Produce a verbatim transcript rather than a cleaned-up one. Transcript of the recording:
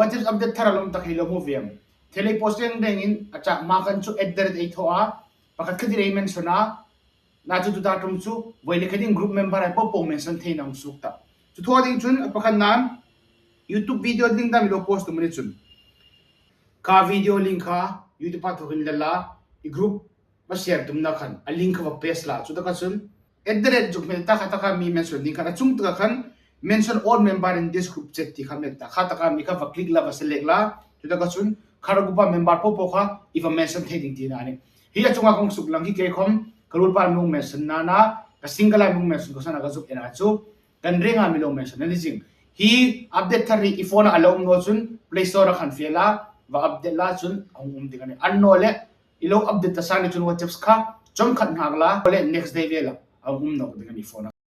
WhatsApp update thar a lawm tak hi lo hmu ve am? Thei lei post reng rengin a chak hma khan chu at the rate ei thaw a, pakhat kha ding ei mention a, na chu tuta ṭum chu voi le kha ding group member hai po po mention thei nang suk ta. Chu thaw ding chun a pakhat nan YouTube video link dam lo post tum ni chun, ka video link kha YouTube a thawkin la la, i group va share tumna khan a link kha va paste la, chu taka chun at the rate zuk hmel ta kha taka mi mention ding khan a chung taka khan mention all member in this group chat ti kha hmel ta, kha taka mi kha va click la, va select la, chu taka chun kha ruok upa member po po kha i va mention thei ding tina a nih. Hi a chunga kong suk lang hi kei khom ka ruolpa mi mention nana, ka single a mi mention ko sana ka zuk en a chu kan renga mi lo mention a ni zing. Hi update thar hi i phone a lo um naw chun Play Store a khan fe la, va update la chun a hung um ding a nih. Annawleh i lo update ta sa ni chun WhatsApp kha chawm khat hnak la, le next day vela a hung um nawk ding a nih phone a.